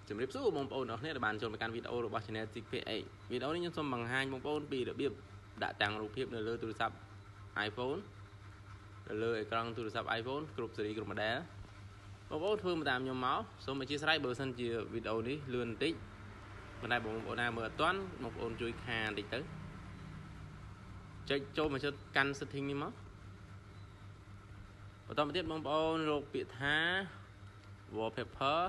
ជំរាបសួរបងប្អូនអរគ្នាដែលបានចូលមកកាន់វីដេអូរបស់ Channel TPH វីដេអូនេះខ្ញុំសូមបង្ហាញបងប្អូនពីរបៀបដាក់តាំងរូបភាពនៅលើទូរស័ព្ទ iPhone នៅលើអេក្រង់ទូរស័ព្ទ iPhone គ្រប់ស៊េរីគ្រប់ model បងប្អូនធ្វើមកតាមខ្ញុំមកសូមអធ្យាស្រ័យបើសិនជាវីដេអូនេះលឿនបន្តិចប៉ុន្តែបងប្អូនណាមើលអត់ទាន់បងប្អូនជួយខាបន្តិចទៅចុចចូលមកចុចកាន់ setting នេះមកបន្តមកទៀតបងប្អូនរកពាក្យថា wallpaper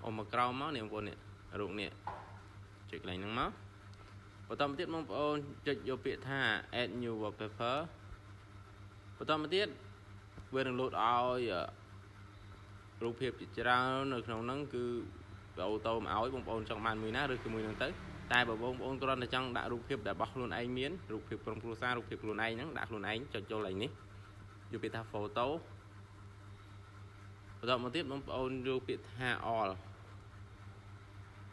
អូមកក្រោមមកនេះបងប្អូននេះរូបនេះចុចកន្លែងហ្នឹងមកបន្តមកទៀតបងប្អូនចុចយកពាក្យថា add new wallpaper បន្តមកទៀតវានឹងលោតឲ្យរូបភាពជាច្រើននៅក្នុងហ្នឹងគឺវា auto មកឲ្យបងប្អូនចង់បានមួយណាឬគឺមួយហ្នឹងទៅតែបើបងប្អូនគ្រាន់តែចង់ដាក់រូបភាពដែលរបស់ខ្លួនឯងមានរូបភាពក្រុមគ្រួសាររូបភាពខ្លួនឯងហ្នឹងដាក់ខ្លួនឯងចុចចូលកន្លែងនេះយកពាក្យថា photo បន្តមកទៀតបងប្អូនយកពាក្យថា all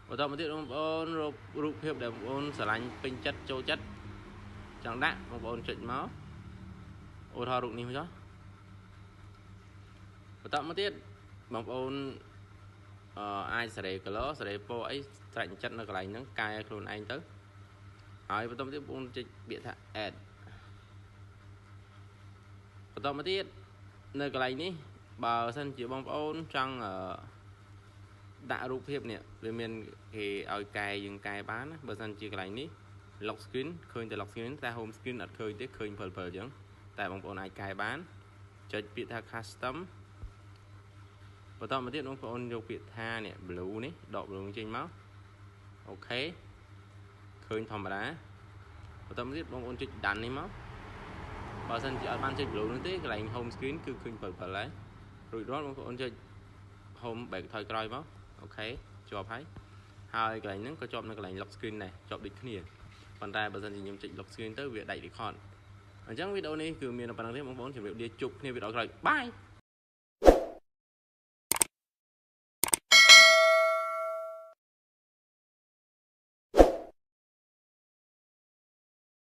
បន្តមកទៀតបងប្អូនរករូបភាពដែលបងប្អូនស្រឡាញ់ពេញចិត្តចូលចិត្តចង់ដាក់បងប្អូនចុចមកឧទាហរណ៍រូបនេះមកចុះបន្តមកទៀតបងប្អូនអឺអាចសេរី color សេរីពណ៌អីត្រាច់ចិត្តនៅកន្លែងហ្នឹងកែខ្លួនឯងទៅហើយបន្តមកទៀតបងប្អូនចុចពាក្យថា add បន្តមកទៀតនៅកន្លែងនេះបើសិនជាបងប្អូនចង់អឺដាក់រូបភាពនេះវាមានគេឲ្យកែយើងកែបានណាបើសិនជាកន្លែងនេះ lock screen ឃើញតែ lock screen តែ home screen អត់ឃើញទេឃើញពិលពិលអញ្ចឹងតែបងប្អូនអាចកែបានចុចពាក្យថា custom បន្តមកទៀតបងប្អូនយកពាក្យថានេះ blue នេះដក blue ចេញមក OK ឃើញធម្មតាបន្តមកទៀតបងប្អូនចុច done នេះមកបើសិនជាអត់បានចុច blue នោះទេកន្លែង home screen គឺឃើញពិលពិលហើយរួចរាល់បងប្អូនចុច home back ថយក្រោយមក OK ជាប់ហើយហើយកន្លែងហ្នឹងក៏ជាប់នៅកន្លែង lock screen ដែរជាប់ដូចគ្នាប៉ុន្តែបើសិនជាខ្ញុំចុច lock screen ទៅវាដាច់ record អញ្ចឹងវីដេអូនេះគឺមានប៉ុណ្្នឹងទេបងប្អូនជម្រាបលាជួបគ្នាវីដេអូក្រោយ bye.